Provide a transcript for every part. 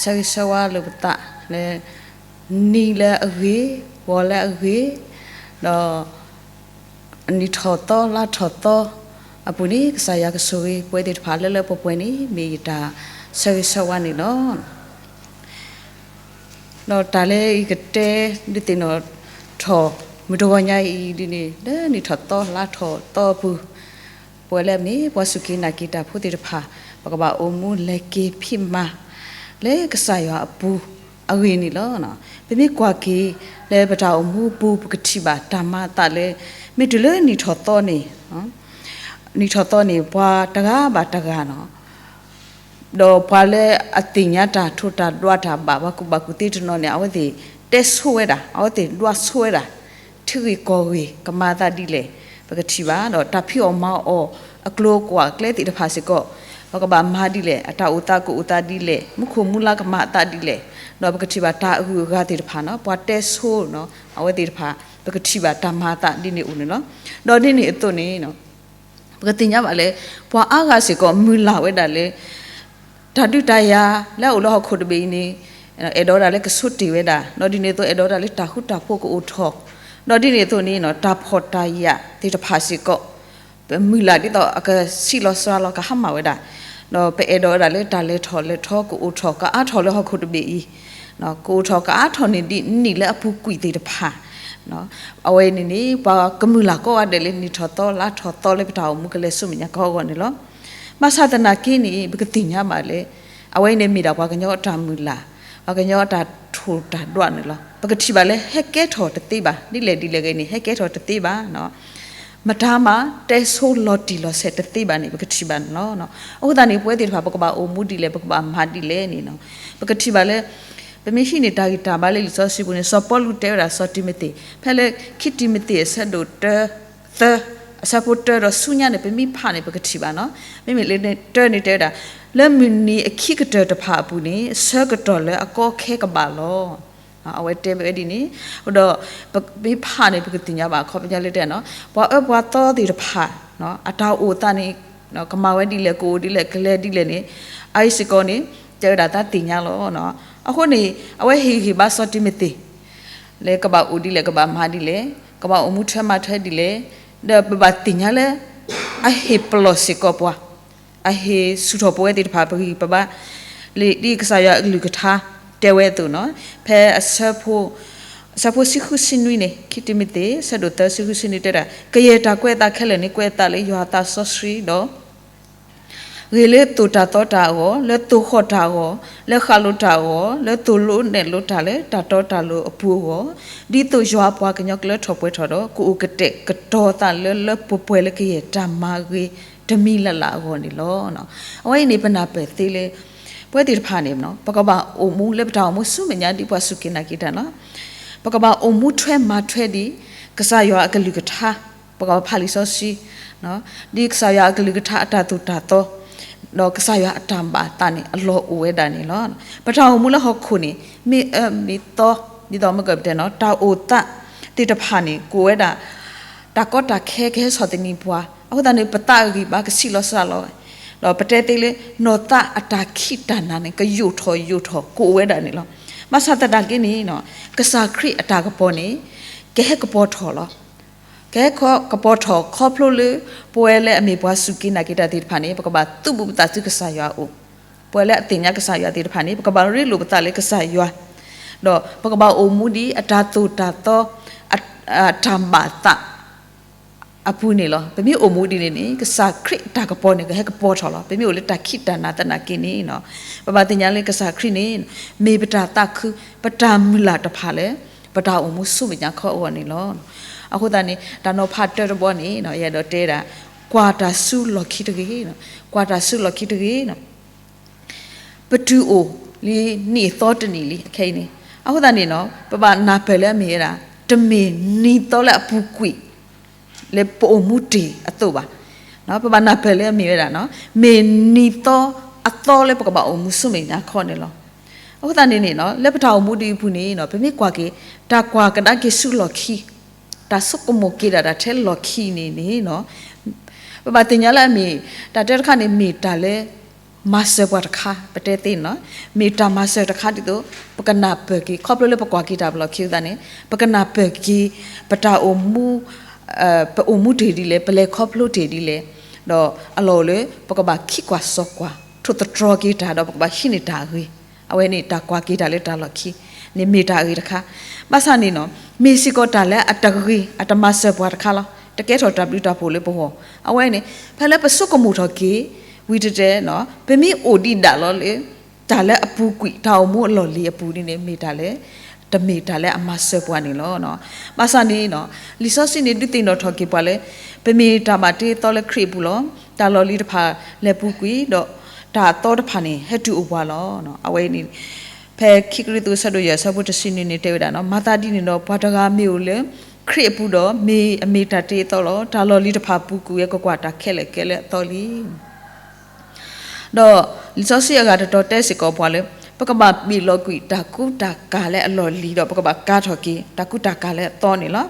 ဆၢဂ့ၤဆၢဝါလိာ်ပသးလၢ နံၤလၢအဂ့ၤ, ဂီၤလၢအဂ့ၤ, ဒီး နံၣ်ထီၣ်သီလါထီၣ်သီအပူၤန့ၣ် ကစၢ်ယွၤကဆိၣ်ဂ့ၤပဝဲသ့ၣ်တဖၣ်လၢလၢပှဲၤပှဲၤန့ၣ် မ့ၢ်ယတၢ်ဆၢဂ့ၤဆၢဝါန့ၣ်လီၤ. ဒီးတၢ်လၢယကတဲ ဒုးသ့ၣ်နီၣ်ထီၣ် မုၢ်တဂီၤညါအံၤဒ်န့ၣ် လၢနံၣ်ထီၣ်သီလါထီၣ်သီအပူၤ ပဝဲလၢအမ့ၢ်ပှၤစူၢ်က့ၤနာ်က့ၤတၢ်ဖိသ့ၣ်တဖၣ် ပကဘၣ်အိၣ်မူလဲၤက့ၤဖံးမၤ လၢကစၢ်ယွၤအပူၤအဂ့ၢ်န့ၣ်လီၤ. ပမ့ၢ်ကွၢ်က့ၤလၢပတၢ်အိၣ်မူအပူၤ ပကထံၣ်ဘၣ်တၢ်မၤအသးလၢ မ့ၢ်တုၤလၢနံၣ်ထီၣ်သီန့ၣ် နံၣ်ထီၣ်သီန့ၣ် ပှၤတဂၤဘၣ်တဂၤနီၤ ဒီးပှၤလၢအသ့ၣ်ညါတၢ်ထိၣ်တၢ်ဒွးတၢ်ဘၣ် ပှၤကူၣ်ဘၣ်ကူၣ်သ့တနီၤန့ၣ် အဝဲသ့ၣ်တဲဆိဝဲဒၣ်, အဝဲသ့ၣ်ဒွးဆိဝဲဒၣ်, ထံဂ့ၢ်ကီၢ်ဂ့ၢ် ကမၤအသးဒ်လဲၣ် ပကထံၣ်ဘၣ်, ဒီးတၢ်ဖံးအီၣ်မၤအီၣ်အကျိၤအကွာ်ကျဲသ့ၣ်တဖၣ်စ့ၢ်ကီး ပကဘၣ်မၤဒ်လဲၣ်, အတၢ်အိၣ်သးကအိၣ်သးဒ်လဲၣ်, မူခိၣ်မူလါကမၤအသးဒ်လဲၣ်, ဒီးပကထံၣ်ဘၣ်တၢ်အဂုၤအဂၤသ့ၣ်တဖၣ်နီၤ ပှၤတဲဆိနီၤ အဝဲသ့ၣ်တဖၣ် ပကထံၣ်ဘၣ်တၢ်မၤအသးဒ်န့ၣ်အိၣ်န့ၣ်လီၤ. ဒီးဒ်န့ၣ်အသိးန့ၣ် ပကသ့ၣ်ညါဘၣ်လၢ ပှၤအါဂၤစ့ၢ်ကီးမုၢ်လၢ်ဝဲဒၣ်လၢ တၢ်ဒုးတၢ်ယၤလၢအအိၣ်လၢဟီၣ်ခိၣ်တဘ့ၣ်အံၤန့ၣ် အဲၣ်ဒိးဝဲဒၣ်လၢကဆိတ့ၢ်ဝဲဒၣ်, ဒီးဒ်န့ၣ်အသိး အဲၣ်ဒိးဝဲဒၣ်လၢတၢ်ဃူတၢ်ဖိးကအိၣ်ထီၣ်, ဒီးဒ်န့ၣ်အသိးန့ၣ် တၢ်ဖှီၣ်တၢ်ယာ်သ့ၣ်တဖၣ်စ့ၢ်ကီး ပမုၢ်လၢ်ဒ်သိးအကဆံးလီၤစှၤလီၤကဟါမၢ်ဝဲဒၣ်, ဒီးပအဲၣ်ဒိးဝဲဒၣ်လၢတၢ်လဲၤထီၣ်လဲၤထီကအိၣ်ထီၣ် ကအါထီၣ်လၢဟီၣ်ခိၣ်တဘ့ၣ်အံၤ ကအိၣ်ထီၣ်ကအါထီၣ်န့ၣ်ဒ်နံၣ်လၢအပူၤကွံာ်သ့ၣ်တဖၣ် အဝဲန့ၣ်န့ၣ် ပှၤကမုၢ်လၢ်ကိးဂၤဒဲးလၢနံၣ်ထီၣ်သီလါထီၣ်သီလၢပတၢ်အိၣ်မူ ကလဲၤဆူမဲာ်ညါကအဂီၢ်န့ၣ်လီၤ. ဘၣ်ဆၣ်သနာ်က့န့ၣ် ပကသ့ၣ်ညါဘၣ်လၢ အဝဲအံၤန့ၣ်မ့ၢ်ဒၣ်ပှၤကညီအတၢ်မုၢ်လၢ်, ပှၤကညီအတၢ်ထိၣ်တၢ်ဒွးန့ၣ်လီၤ. ပကထံၣ်ဘၣ်လၢ ဟဲကဲထီၣ်တသ့ဘၣ်, ဒ်လဲၣ်ဒ်လဲၣ်ဂ့ၤန့ၣ် ဟဲကဲထီၣ်တသ့ဘၣ် မတၤမး တဲဆိလီၤတံၢ်လီၤဆဲးတသ့ဘၣ်န့ၣ် ပကထံၣ်ဘၣ်န့ၣ်လီၤ. အဃိသတးန့ၣ် ပဝဲသ့ၣ်တဖၣ် ပကဘၣ်အိၣ်မူဒ်လဲၣ် ပကဘၣ်မၤဒ်လဲၣ်န့ၣ် ပကထံၣ်ဘၣ်လၢ ပမ့ၢ်ဟံးန့ၢ်တၢ်ဂံၢ်တၢ်ဘါလၢလံာ်စီဆှံပူၤန့ၣ် စီၤပီလူးတဲဝဲဒၣ်စီၤတံၤမသ့း ဖဲလၢခံတံၤမသ့းအဆၢဒိၣ်တၢ သၢ အဆၢဖိတၢဒီးဆူညါန့ၣ် ပမ့ၢ်ဖးန့ၣ် ပကထံၣ်ဘၣ်နီၤ. မ့မ့ၢ်လၢတၢန့ၣ်တဲဝဲဒၣ် လၢမုၢ်နံၤအခံကတၢၢ်တဖၣ်အပူၤန့ၣ် ဆၢကတီၢ်လၢအကီအခဲကဘၣ်လီၤ. အဝဲတဲဝဲဒ်န့ၣ်, ဒီး ပမ့ၢ်ဖးန့ၣ် ပကသ့ၣ်ညါဘၣ်အခီပညီလၢတဲနီၤ ပှၤအၢပှၤသီသ့ၣ်တဖၣ် အတၢ်အိၣ်သးန့ၣ် ကမၤဝဲဒ်လဲၣ် ကအိၣ်ဒ်လဲၣ် ကလဲၤဒ်လဲၣ်န့ၣ် အအံၤစ့ၢ်ကီးန့ၣ် တဲဝဲဒၣ်သးသ့ၣ်ညါလီၤ. အဃိန့ၣ် အဝဲဟ့ၣ်ဂံၢ်ဘါစီၤတံၤမသ့း လၢကဘၣ်အိၣ်ဒ်လဲၣ် ကဘၣ်မၤဒ်လဲၣ် ကဘၣ်အိၣ်မူထွဲမၤထွဲဒ်လဲၣ် ဒီးပဘၣ်သ့ၣ်ညါလၢ အဟ့ၣ်ပလီၢ်စ့ၢ်ကီးပှၤ အဟ့ၣ်ဆူၣ်ထီၣ်ပဝဲသ့ၣ်တဖၣ်ပဂံၢ်ပဘါ လၢဒ်ကစၢ်ယွၤအကလုၢ်ကထါတဲဝဲအသိးနီၤ ဖဲ အဆၢဖိဆံဃုဆံနွံန့ၣ် ခံတံၤမသ့း ဆၢဒိၣ်သၢဆံဃုဆံနွံတဲဒၣ် ကယဲၢ်တၢ်ကွဲးအသးခဲလၢာ်န့ၣ် ကွဲးအသးလၢယွၤအသးစီဆှံဒီး ဂ့ၤလၢသိၣ်တၢ်သီတၢ်အဂီၢ်, လၢသိၣ်ဃီၣ်တၢ်အဂီၢ်, လၢဃာ်လိၤတၢ်အဂီၢ်, လၢသိၣ်လိနဲၣ်လိတၢ်လၢတၢ်တီတၢ်လိၤအပူၤအဂီၢ်, ဒ်သိးယွၤအပှၤကညီကလၢထီၣ်ပှဲၤထီၣ်ဒီး ကအိၣ်ကတဲာ်ကတီၤသးလၢလၢပှဲၤပှဲၤလၢကယဲၢ်တၢ်မၤဂ့ၤတမံၤလၢ်လၢ်အဂီၢ်န့ၣ်လီၤ. အဝဲအံၤန့ၣ် ပနၢ်ပၢၢ်သ့လၢ ပဝဲသ့ၣ်တဖၣ်န့ၣ် ပကဘၣ်အိၣ်မူလၢပတၢ်အိၣ်မူဆူမဲာ်ညါဒ်ပှၤစူၢ်က့ၤနာ်က့ၤတၢ်လီၤ. ပကဘၣ်အိၣ်မူထွဲမၤထွဲဒ် ကစၢ်ယွၤအကလုၢ်ကထါ, ပကဘၣ်ဖးလံာ်စီဆှံ ဒ်ကစၢ်ယွၤအကလုၢ်ကထါအတၢ်သိၣ်တၢ်သီ ဒီးကစၢ်ယွၤအတၢ်ဘၣ်သးန့ၣ် အလီၢ်အိၣ်ဝဲဒၣ်န့ၣ်လီၤ. ပတၢ်အိၣ်မူလၢဟီၣ်ခိၣ်န့ၣ် မ့ၢ်အၢမ့ၢ်သီ ဒ်သိးမ့ၢ်ကပတဲနီၤ တၢ်အိၣ်သးသ့ၣ်တဖၣ်န့ၣ် ကအိၣ်ဝဲဒၣ် တၢ်ကီတၢ်ခဲကဟဲဆီၣ်သနံးပှၤ, အဃိသတးန့ၣ် ပသးအဂံၢ်ဘါကဆံးလီၤစှၤလီၤ, ဒီးပတဲသ့လၢ နီၢ်သးအတၢ်ခံးတၢ်နၤန့ၣ် ကယိာ်ထီၣ်ယိာ်ထီၣ်ကအိၣ်ဝဲဒၣ်န့ၣ်လီၤ. ဘၣ်ဆၣ်သနာ်က့န့ၣ် ကစၢ်ခရံာ်အတၢ်ကပီၤန့ၣ် ကဟဲကပီၤထီၣ်လီၤ. ကဟဲကပီၤထီၣ်ခီဖျိလၢ ပဝဲလၢအမ့ၢ်ပှၤစူၢ်က့ၤနာ်က့ၤတၢ်သ့ၣ်တဖၣ်န့ၣ် ပကဘၣ်သုးဘူးပသးဆူကစၢ်ယွၤအအိၣ်, ပဝဲလၢအသ့ၣ်ညါကစၢ်ယွၤသ့ၣ်တဖၣ်န့ၣ် ပကဘၣ်ရ့လိာ်ပသးလၢကစၢ်ယွၤ, ဒီးပကဘၣ်အိၣ်မူဒ်အတၢ်သိၣ်တၢ်သီ အတၢ်ဘၣ်သး အပူၤန့ၣ်လီၤ. ပမ့ၢ်အိၣ်မူဒ်န့ၣ်န့ၣ် ကစၢ်ခရံာ်အတၢ်ကပီၤန့ၣ် ကဟဲကပီၤထီၣ်လီၤ. ပမ့ၢ်အိၣ်လၢတၢ်ခံးတၢ်နၤသနာ်က့န့ၣ် ပဘၣ်သ့ၣ်ညါလၢကစၢ်ခရံာ်န့ၣ် မ့ၢ်ပတၢ်သးခု ပတၢ်မုၢ်လၢ်တဖၣ်လၢ ပတၢ်အိၣ်မူဆူမဲာ်ညါခီအဂီၢ်န့ၣ်လီၤ. အဃိသတးန့ၣ် တၢ်နီၤဖးတၢတဘီန့ၣ် ယအဲၣ်ဒိးတဲဒၣ် ကွၢ်တၢ်ဆူလီၢ်ခံတဂ့ၤ, ကွၢ်တၢ်ဆူလီၢ်ခံတဂ့ၤ ပတုၤအိၣ်လံနံၣ်အသီတနံၣ်လံ ခဲအံၤန့ၣ်, အဃိသတးန့ၣ်နီၤ ပဘၣ်နၢ်ပၢၢ်လၢအမ့ၢ်ဝဲဒၣ် တမ့ၢ်နံၤသီလၢအပူၤကွံာ် လၢပအိၣ်မူတ့ၢ်အသိးဘၣ်. ပဘၣ်နၢ်ပၢၢ်လၢအမ့ၢ်ဝဲဒၣ် မ့ၢ်နံၤသီအသီလၢပကဘၣ်အိၣ်မူဆူမဲာ်ညါခီန့ၣ်လီၤ. အဃိသတးန့ၣ်န့ၣ်နီၤ လၢပတၢ်အိၣ်မူဒ်အံၤအပူၤန့ၣ်နီၤ ပမ့ၢ်ကွၢ်က့ၤ တၢ်ကွၢ်ကဒါက့ၤဆူလီၢ်ခံ တၢ်ဆိကမိၣ်က့ၤဒၣ်တၢ်ထဲလီၢ်ခံန့ၣ်န့ၣ်နီၤ ပဘၣ်သ့ၣ်ညါလၢအမ့ၢ် တၢ်တဲတခါန့ၣ်မ့ၢ်တၢ်လၢ မၤစၢၤပှၤတခါ ပတဲသ့န့ၣ်လီၤ. မ့ၢ်တၢ်မၤစၢၤတခါဒ်သိး ပကနၢ်ပၢၢ်က့ၤ ခီဖျိလၢပကွၢ်က့ၤတၢ်ပလီၢ်ခံအဃိသတးန့ၣ် ပကနၢ်ပၢၢ်က့ၤ ပတၢ်အိၣ်မူ ပအိၣ်မူတ့ၢ်ဒ်လဲၣ် ပလဲၤခီဖျိတ့ၢ်ဒ်လဲၣ်, ဒီးအလီၢ်အိၣ်လၢ ပကဘၣ်ခံကွၢ်စီကွၢ် ထိၣ်သတြီၤက့ၤတၢ် ဒီးပကဘၣ်ဟံးန့ၢ်တၢ်အဂ့ၤ, အဝဲန့ၣ်တၢ်ကွၢ်က့ၤတၢ်လၢတၢ်လီၢ်ခံန့ၣ်မ့ၢ်တၢ်အဂ့ၤတခါ, ဘၣ်ဆၣ်န့ၣ် မ့ၢ်စ့ၢ်ကီးတၢ်လၢအတဂ့ၤ အတမၤစၢၤပှၤတခါလီၤ. တကဲထီၣ်တၢ်ဘျုးတၢ်ဖှိၣ်လၢပဂီၢ်, အဝဲန့ၣ် ဖဲလၢပဆိကမိၣ်ထီၣ်က့ၤ ဝံၤတတဲ ပမ့ၢ်အိၣ်ဒံးဒၣ်လီၤလၢ တၢ်လၢအပူၤကွံာ် တၢ်အိၣ်မူအလီၢ်လံၤအပူၤန့ၣ် မ့ၢ်တၢ်လၢ တမ့ၢ်တၢ်လၢအမၤစၢၤပှၤန့ၣ်လီၤ. ဘၣ်ဆၣ်န့ၣ် လံာ်စီဆှံန့ၣ် ဒုးသ့ၣ်နီၣ်ထီၣ်က့ၤပှၤလၢ ပမ့ၢ်တၢ်ဘၣ်တ့အသီလၢခရံာ်အပူၤလီၤ. တၢ်လီၢ်လံၤတဖၣ်လဲၤပူၤကွံာ် ဒီးတၢ်အသီတဖၣ်န့ၣ် ဟဲတုၤအိၣ်ပှၤလီၤ. အဝဲအံၤန့ၣ် ဖဲခံကရံၣ်သူး ဆၢဒိၣ်ယဲၢ်ဆၢဖိတဆံနွံန့ၣ် တဲဝဲဒၣ်, မၤသးဒ်န့ၣ်ဒီး ပှၤတဂၤမ့ၢ်အိၣ်လၢ ခရံာ်အပူၤဒီး မ့ၢ်အမ့ၢ်တၢ်တ့အသီလီၤ. တၢ်လီၢ်လံၤတဖၣ်ပူၤကွံာ်ဝဲ ကကွၢ်တၢ်ခဲလၢာ်ကဲလၢအသီလံ. ဒီးလံာ်စီဆှံအဂၤတတီၤတဲစ့ၢ်ကီးပှၤလၢ ပကဘၣ်ဘ့ၣ်လီၤကွံာ်တၢ်ကူတၢ်ကၤလၢအလီၢ်လံၤ ဒီးပကဘၣ်ကၤထီၣ်က့ၤ တၢ်ကူတၢ်ကၤလၢအသီန့ၣ်လီၤ.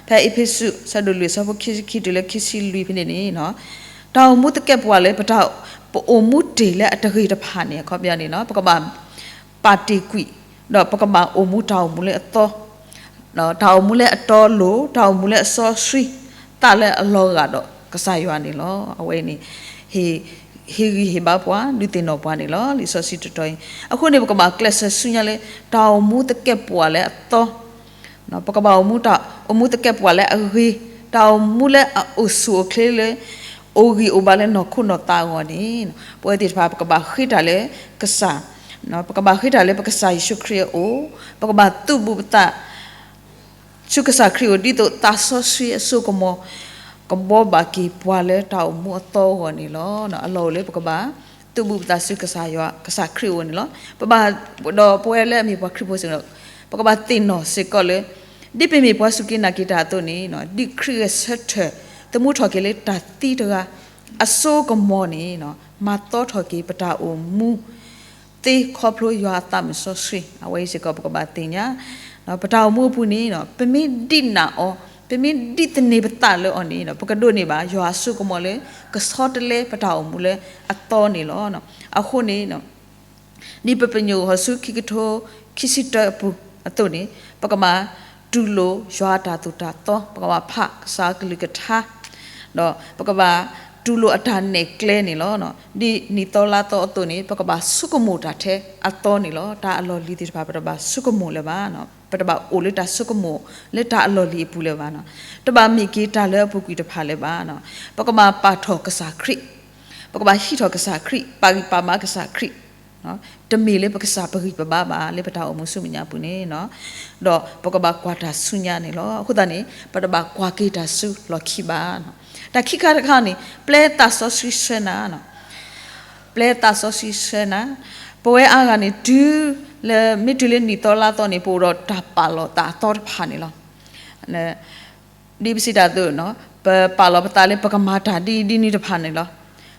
ဖဲအ့းဖ့းစူး ဆၢဒိၣ်လွံၢ်ဆၢဖိခံဆံခံတုၤလၢခံဆံလွံၢ်ဖဲန့ၣ်န့ၣ် တၢ်အိၣ်မူသကဲာ်ပဝးလၢပတၢ် ပအိၣ်မူတ့ၢ်လၢအတဂ့ၤတဖၣ်န့ၣ် အခီပညီန့ၣ် ပကဘၣ် ပာ်တ့ၢ်ကွံာ် ဒီးပကဘၣ်အိၣ်မူတၢ်အိၣ်မူလၢအသီ တၢ်အိၣ်မူလၢအတီအလိၤ တၢ်အိၣ်မူလၢအစီဆှံ သးလၢအလီၤဂာ်ဒီးကစၢ်ယွၤန့ၣ်လီၤ. အဝဲအံၤန့ၣ် ဟ့ၣ်ဂံၢ်ဟ့ၣ်ဘါပှၤ ဒုးသ့ၣ်နီၣ်ပှၤန့ၣ်လီၤ. လံာ်စီဆှံတတီၤအံၤ အဃိန့ၣ် ပကဘၣ်ကျဲးစၢးဆူညါလၢ တၢ်အိၣ်မူသကဲာ်ပဝးလၢအသီ ပကဘၣ်အိၣ်မူတၢ်အိၣ်မူသကဲးပဝးလၢအဂ့ၤ, တၢ်အိၣ်မူလၢအအိၣ်ဆူၣ်အိၣ်ချ့လၢ အိၣ်ဂံၢ်အိၣ်ဘါလၢနီၢ်ခိနီၢ်သးအဂီၢ်န့ၣ် ပဝဲသ့ၣ်တဖၣ် ပကဘၣ်ဃ့တၢ်လၢကစၢ်, ပကဘၣ်ဃ့တၢ်လၢပကစၢ်ယ့ၣ်ၡူးခရံာ်အအိၣ်, ပကဘၣ်သုးဘူးပသး ဆူကစၢ်ခရံာ်အအိၣ် ဒ်သိးသးစီဆှံအစိကမီၤ ကဘှီဘၣ်က့ၤပှၤလၢတၢ်အိၣ်မူအသီအဂီၢ်န့ၣ်လီၤ. အလီၢ်အိၣ်လၢပကဘၣ် သုးဘူးပသးဆူကစၢ်ယွၤ ကစၢ်ခရံာ်အအိၣ်န့ၣ်လီၤ. ပဘၣ် ဒီးပဝဲလၢအမ့ၢ်ပှၤခရံာ်ဖိစ့ၢ်ကီး ပကဘၣ်သ့ၣ်နီၣ်စ့ၢ်ကီးလၢ ဒ်ပမ့ၢ်ပှၤစူၢ်က့ၤနာ်က့ၤတၢ်အသိးန့ၣ် ဒ်ခရံာ်ဂဲၤဆၢထၢၣ် သမူထီၣ်က့ၤလၢတၢ်သံတဂၤ အစိကမီၤန့ၣ် မၤသီထီၣ်က့ၤပတၢ်အိၣ်မူ သ့ခီဖျိယွၤအသးမုာ်စီဆှံ အဝဲအံၤစ့ၢ်ကီး ပကဘၣ်သ့ၣ်ညါ, ပတၢ်အိၣ်မူအပူၤန့ၣ် ပမ့ၢ်ဒံးနာ်အီၤ ပမ့ၢ်ဒံးသန့ၤပသးလၢအီၤန့ၣ် ပကဒိးန့ၢ်ဘၣ် ယွၤအစိကမီၤလၢ ကဆီတလဲပတၢ်အိၣ်မူလၢအသီန့ၣ်လီၤ. အဃိန့ၣ် ဒ်ပပညိၣ်ဃီၤဆူခံကထိခံဆံတၢအပူၤအသိးန့ၣ် ပကဘၣ်တူၢ်လိာ်ယွၤအတၢ်သိၣ်တၢ်သီ ပကဘၣ်ဖးကစၢ်အကလုၢ်ကထါ ဒီးပကဘၣ်တူၢ်လိာ်အတၢ်နဲၣ်ကျဲန့ၣ်လီၤ. ဒ်နံၣ်သီလါသီအသိးန့ၣ် ပကဘၣ်ဆိကမိၣ်တၢ်ထဲအသီန့ၣ်လီၤ. တၢ်အလီၢ်လံၤသ့ၣ်တဖၣ် ပတဘၣ်ဆိကမိၣ်လၢၤဘၣ်, ပတဘၣ်အိၣ်လၢတၢ်ဆိကမိၣ်လၢတၢ်အလီၢ်လံၤအပူၤလၢၤဘၣ်, တဘၣ်မ့ၢ်က့ၤတၢ်လၢအပူၤကွံာ်တဖၣ်လၢၤဘၣ်. ပကဘၣ်ပာ်ထီၣ်ကစၢ်ခရံာ်, ပကဘၣ်ဟံးထီၣ်ကစၢ်ခရံာ် ပာ်ဂံၢ်ပာ်ဘါကစၢ်ခရံာ် တမ့ၢ်လၢပကစၢ်ပဂံၢ်ပဘါဘၣ် လၢပတၢ်အိၣ်မူဆူမဲာ်ညါပူၤန့ၣ်, ဒီးပကဘၣ်ကွၢ်တၢ်ဆူညါန့ၣ်လီၤ. အဃိသတးန့ၣ် ပတဘၣ်ကွၢ်က့ၤတၢ်ဆူလီၢ်ခံဘၣ်. တၢ်ခံခါတခါန့ၣ် ပျဲသးစီဆှံဆှၢနၤ, ပျဲသးစီဆှံဆှၢနၤ, ပဝဲအါဂၤန့ၣ် တုၤလၢမ့ၢ်တုၤလၢနံၣ်သီလါသီန့ၣ် ပအိၣ်ဒီးတၢ်ပာ်လီၤသးအသီတဖၣ်န့ၣ်လီၤ. ဒ်ပစံးတၢ်အသိး ပပာ်လီၤပသးလၢပကမၤတၢ်ဒ်အံၤဒ်နုၤတဖၣ်န့ၣ်လီၤ.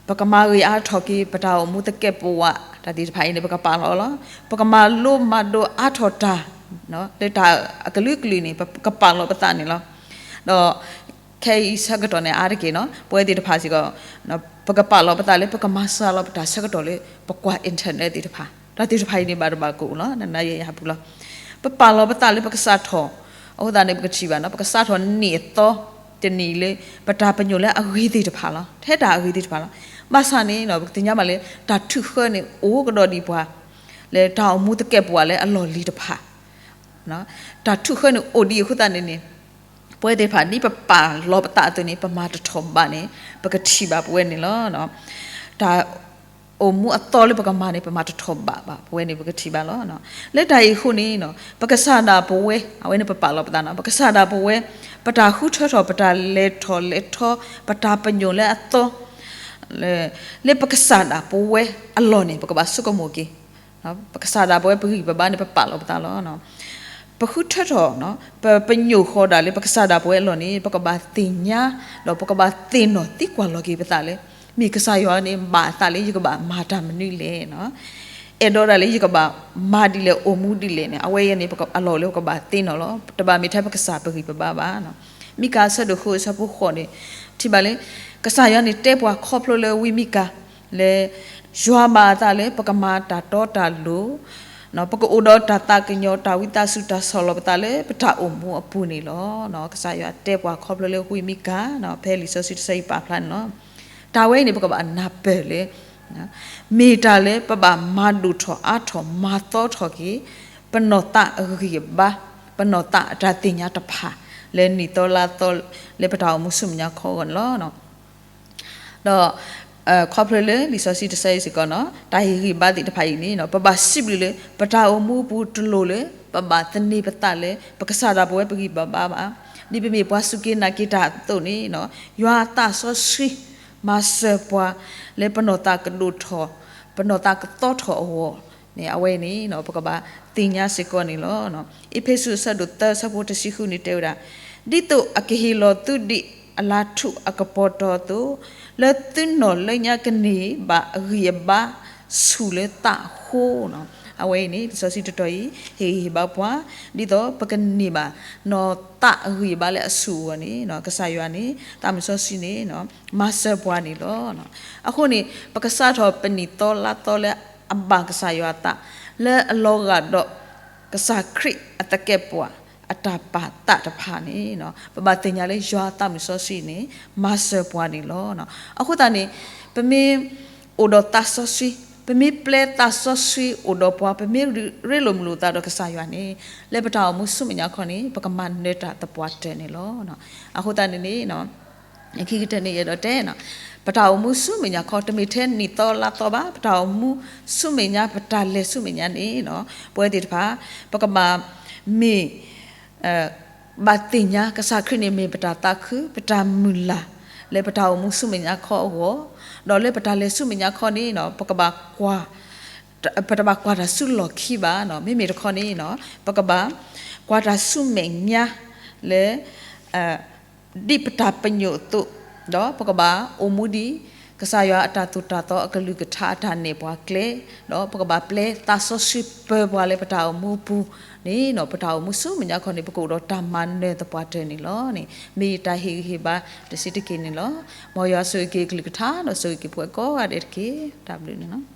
ပကမၤဂ့ၤအါထီၣ်က့ၤ ပတၢ်အိၣ်မူသကဲးပဝး တၢ်သ့ၣ်တဖၣ်အံၤန့ၣ် ပကပာ်လီၤလီၤ. ပကမၤလိမၤဒိးအါထီၣ်တၢ် လၢတၢ်အကလုာ်ကလုာ်န့ၣ် ပကပာ်လီၤပသးန့ၣ်လီၤ. ဒီးခဲအံၤဆၢကတီၢ်န့ၣ် အါတက့ၢ်နီၤ ပဝဲသ့ၣ်တဖၣ်စ့ၢ်ကီး ပကပာ်လီၤပသးလၢပကမၤစှၤလီၤပတၢ်ဆၢကတီၢ်လၢ ပကွၢ် internet သ့ၣ်တဖၣ် တၢ်သ့ၣ်တဖၣ်အံၤန့ၣ် ဘၣ်တဘၣ်ကအိၣ်လီၤ နနၤယၤယၤပူၤလီၤ. ပပာ်လီၤပသးလၢပကစးထီၣ် အဃိသတးန့ၣ် ပကထံၣ်ဘၣ်နီၤ ပကစးထီၣ်နံၣ်အသီ တနံၣ်လၢ ပတၢ်ပညိၣ်လၢအဂ့ၤသ့ၣ်တဖၣ်လီၤ ထဲတၢ်အဂ့ၤသ့ၣ်တဖၣ်လီၤ. ဘၣ်ဆၣ်န့ၣ် ပကသ့ၣ်ညါဘၣ်လၢ တၢ်ထုးဃၢန့ၣ် အိၣ်ကဒီးဒံးပှၤ လၢတၢ်အိၣ်မူသကဲးပဝးလၢအလီၢ်လံၤတဖၣ် တၢ်ထုးဃၢန့ၣ်အိၣ်ဒံးအဃိသတးန့ၣ်န့ၣ် ပဝဲသ့ၣ်တဖၣ် ဒ်ပပာ်လီၤပသးအသိးန့ၣ် ပမၤတထီၣ်ဘးန့ၣ် ပကထံၣ်ဘၣ်ပဝဲန့ၣ်လီၤ. တၢ်အိၣ်မူအသီလၢပကမၤန့ၣ် ပမၤတထီၣ်ဘးဘၣ် ပဝဲန့ၣ် ပကထံၣ်ဘၣ်လီၤ. လၢတၢ်အံၤအဃိန့ၣ် ပကစၢ်ဒၣ်ပဝဲ အဝဲန့ၣ်ပပာ်လီၤပသးနီၤ ပကစၢ်ဒၣ်ပဝဲ ပတၢ်ဃုထၢထီၣ် ပတၢ်လဲၤထီၣ်လဲၤထီ ပတၢ်ပညိၣ်လၢအသီ လၢပကစၢ်ဒၣ်ပဝဲအလီၢ်န့ၣ် ပကဘၣ်ဆိကမိၣ်က့ၤ ပကစၢ်ဒၣ်ပဝဲပဂံၢ်ပဘါန့ၣ် ပပာ်လီၤပသးလီၤ. ပဃုထၢထီၣ် ပပညိၣ်ဃီၤဒၣ်လၢပကစၢ်ဒၣ်ပဝဲအလီၢ်န့ၣ် ပကဘၣ်သ့ၣ်ညါ ဒီးပကဘၣ်သ့ၣ်နီၣ်သံကွၢ်လီၤက့ၤပသးလၢ မ့ၢ်ကစၢ်ယွၤန့ၣ် ဘၣ်အသးလၢယကဘၣ်မၤတၢ်မနုၤလဲၣ် အဲၣ်ဒိးဒၣ်လၢယကဘၣ်မၤဒ်လဲၣ် အိၣ်မူဒ်လဲၣ်န့ၣ် အဝဲအံၤန့ၣ် အလီၢ်အိၣ်လၢပကဘၣ်သ့ၣ်နီၣ်လီၤ. တဘၣ်မ့ၢ်ထဲပကစၢ်ပဂံၢ်ပဘါဘၣ်. မံကၤအဆၢဒိၣ်ဃုအဆၢဖိဃိးန့ၣ် ထံၣ်ဘၣ်လၢ ကစၢ်ယွၤန့ၣ်တဲပှၤခီဖျိလၢဝံမံကၤ လၢ ယွၤမၤအသးလၢပကမၤတၢ်တီတၢ်လိၤ, ပကအိၣ်ဒီးတၢ်သးကညီၤ တၢ်ဝံသးစူၤ တၢ်ဆီၣ်လီၤပသးလၢပတၢ်အိၣ်မူအပူၤန့ၣ်လီၤ. ကစၢ်ယွၤတဲပှၤခီဖျိလၢဝံမံကၤ, ဖဲလံာ်စီဆှံတဆၢအံၤပာ်ဖျါန့ၣ်လီၤ. တၢ်ဝဲအံၤန့ၣ် ပကဘၣ်နၢ်ပၢၢ်လၢ မ့ၢ်တၢ်လၢပဘၣ်မၤဒိၣ်ထီၣ်အါထီၣ်မၤသီထီၣ်က့ၤ ပနီၢ်သးအဂံၢ်အဘါ, ပနီၢ်သးအတၢ်သ့ၣ်ညါတဖၣ် လၢနံၣ်သီလါသီ လၢပတၢ်အိၣ်မူဆူမဲာ်ညါခီအဂီၢ်န့ၣ်လီၤ. ဒီး ခီဖျိလၢလံာ်စီဆှံတဆၢအံၤစ့ၢ်ကီးန့ၣ် တၢ်ဟ့ၣ်ဂံၢ်ဘါသ့ၣ်တဖၣ်အံၤန့ၣ် ပဘၣ်စံးဘျုးလၢ ပတၢ်အိၣ်မူအပူၤတလိၣ်လၢ ပဘၣ်သန့ၤပသးလၢ ပကစၢ်ဒၣ်ပဝဲပဂံၢ်ပဘါဘၣ်. ဒ်ပမ့ၢ်ပှၤစူၢ်က့ၤနာ်က့ၤတၢ်အသိးန့ၣ် ယွၤအသးစီဆှံ မၤစၢၤပှၤ လၢပနီၢ်သးကဒိၣ်ထီၣ် ပနီၢ်သးကသီထီၣ်အဂီၢ်န့ၣ် အဝဲအံၤန့ၣ် ပကဘၣ်သ့ၣ်ညါစ့ၢ်ကီးန့ၣ်လီၤ. အ့းဖ့းစူးအဆၢဒိၣ်သၢအဆၢဖိတဆံဃုန့ၣ်တဲဝဲဒၣ်, ဒ်သိးအကဟ့ၣ်လီၤသုဒ်အလၤထူးအကပီၤတီၤအသိး, လၢသုနီၢ်လၢညါကန့ၢ်ဘၣ်အဂံၢ်အဘါဆူၣ်လၢသးအဃိန့ၣ်, အဝဲအံၤန့ၣ် လံာ်စီဆှံတတီၤအံၤ ဟ့ၣ်ဂံၢ်ဟ့ၣ်ဘါပှၤ ဒ်သိးပကန့ၢ်ဘၣ် နီၢ်သးအဂံၢ်အဘါလၢအဆူၣ်အဂီၢ်န့ၣ် ကစၢ်ယွၤန့ၣ် သးမုၢ်စီဆှံန့ၣ် မၤစၢၤပှၤန့ၣ်လီၤ. အဃိန့ၣ် ပကစးထီၣ်ပနံၣ်သီလါသီလၢအဘၣ်ကစၢ်ယွၤအသး လၢအလီၤဂာ်ဒီး ကစၢ်ခရံာ်အသကဲးပဝး အတၢ်ပာ်သးတဖၣ်န့ၣ် ပဘၣ်သ့ၣ်ညါလၢယွၤအသးမုၢ်စီဆှံန့ၣ် မၤစၢၤပှၤန့ၣ်လီၤ. အဃိသတးန့ၣ် ပမ့ၢ်အိၣ်ဒီးသးစီဆှံ, ပမ့ၢ်ပျဲသးစီဆှံအိၣ်ဒီးပှၤ, ပမ့ၢ်ရ့လိာ်မုာ်လိာ်သးဒီးကစၢ်ယွၤန့ၣ် လၢပတၢ်အိၣ်မူဆူမဲာ်ညါခီန့ၣ် ပကမၤနၢၤတၢ်သပှၢ်တၢၢ်န့ၣ်လီၤ. အဃိသတးန့ၣ်န့ၣ် ခံကတၢၢ်န့ၣ်ယအဲၣ်ဒိးတဲ ပတၢ်အိၣ်မူဆူမဲာ်ညါခီ တမ့ၢ်ထဲနံၣ်သီလါသီဘၣ်, ပတၢ်အိၣ်မူဆူမဲာ်ညါ ပတၢ်လဲၤဆူမဲာ်ညါန့ၣ် ပဝဲသ့ၣ်တဖၣ် ပကဘၣ်မ့ၢ် ဘၣ်သ့ၣ်ညါကစၢ်ခရံာ်န့ၣ်မ့ၢ်ပတၢ်သးခု, ပတၢ်မုၢ်လၢ် လၢပတၢ်အိၣ်မူဆူမဲာ်ညါခီအဂီၢ်, ဒီးလၢပတၢ်လဲၤဆူမဲာ်ညါခီန့ၣ် ပကဘၣ်ကွၢ် ပတဘၣ်ကွၢ်တၢ်ဆူလီၢ်ခံဘၣ်, မ့မ့ၢ်တခီန့ၣ် ပကဘၣ်ကွၢ်တၢ်ဆူမဲာ်ညါ လၢ ဒ်ပတၢ်ပညိၣ်အသိး, ဒီးပကဘၣ်အိၣ်မူဒ် ကစၢ်ယွၤအတၢ်သိၣ်တၢ်သီအကလုၢ်ကထါအတၢ်နဲၣ်ပှၤကျဲ, ဒီးပကဘၣ်ပျဲသးစီဆှံပၢၤပှၤလၢပတၢ်အိၣ်မူအပူၤန့ၣ် ပတၢ်အိၣ်မူဆူမဲာ်ညါခီန့ၣ် ပကအိၣ်ဒီးတၢ်မၤနၢၤသပှၢ်တၢၢ်န့ၣ်လီၤန့ၣ် မ့ၢ်ယတၢ်ဟ့ၣ်ဂံၢ်ဟ့ၣ်ဘါတဆံးတက့ၢ်န့ၣ်လီၤ. မ်ယွၤဆိၣ်ဂ့ၤက့ၤအကလုၢ်ကထါ ဒီးဆိၣ်ဂ့ၤက့ၤပှၤကိးဂၤဒဲးတက့ၢ်. တၢ်ဘျုးန့ၣ်လီၤ.